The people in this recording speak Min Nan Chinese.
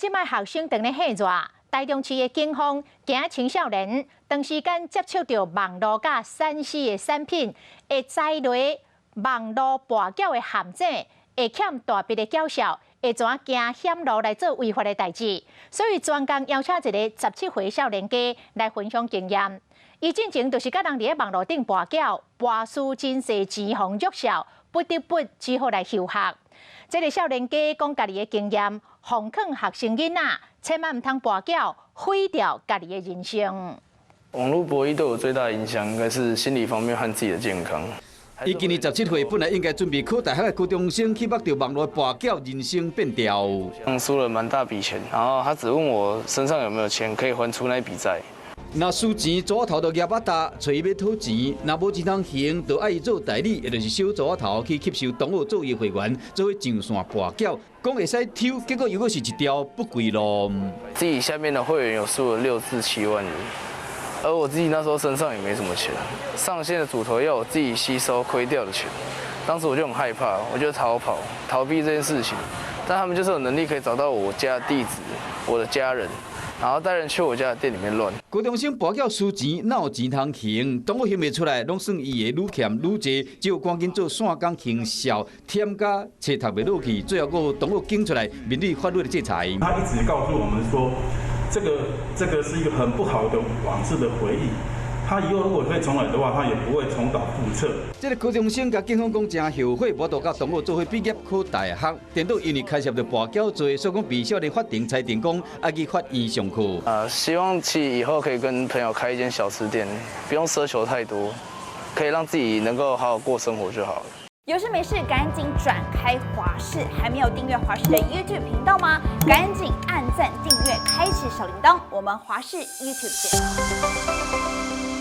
這擺學生當咧火熱，台中市的警方驚青少年長時間接觸著網路佮3C 的產品，會栽落網路跋筊的陷阱，會欠大筆的繳稅，會怎行險路來做違法的代誌。所以專工邀請一個17歲少年家來分享經驗。伊進前就是佮人佇咧網路頂跋筊，跋輸真濟錢予辱笑，不得不只好來休學。這个少年家講家己的經驗，奉勸學生囡仔千萬毋通跋筊，毀掉家己的人生。網路博弈對我最大的影響，應該是心理方面和自己的健康。伊今年17歲，本來應該準備考大學的高中生，去目著網路跋筊，人生變調。輸了蠻大筆錢，然後他只問我身上有沒有錢可以還出那筆債。若輸錢，組仔頭就蜈仔搭，揣伊欲討錢；若無錢通還，就愛伊做代理，也就是小組仔頭去吸收同學做伊會員，做伙上線跋筊，講會使抽，結果又閣是一條不歸路。自己下面的會員有輸了6至7萬元，而我自己那時候身上也沒什麼錢，上線的組頭要我自己吸收虧掉的錢，當時我就很害怕，我就逃跑，逃避這件事情。但他們就是有能力可以找到我家地址、我的家人，然後帶人去我家的店裡面亂。高中生跋筊輸錢，哪有錢通還？當我還袂出來，攏算伊的愈欠愈濟，只有趕緊做線工行銷，忝甲冊讀袂落去，最後閣同學檢出來，面對法律的制裁。他一直告訴我們說，這個是一個很不好的往事的回憶。他以後如果可以重來的話，他也不會重蹈覆轍。這个高中生共警方講誠後悔，無法度佮同學做伙畢業考大學，顛倒因為牽涉著跋筊罪，所以講被少年法庭裁定講愛去法院上課。啊，希望其以後可以跟朋友開一間小吃店，不用奢求太多，可以讓自己能夠好好過生活就好了。有事沒事趕緊轉開華視，還沒有訂閱華視的 YouTube 頻道嗎？趕緊按讚訂閱，開啟小鈴鐺。我們華視 YouTube 見。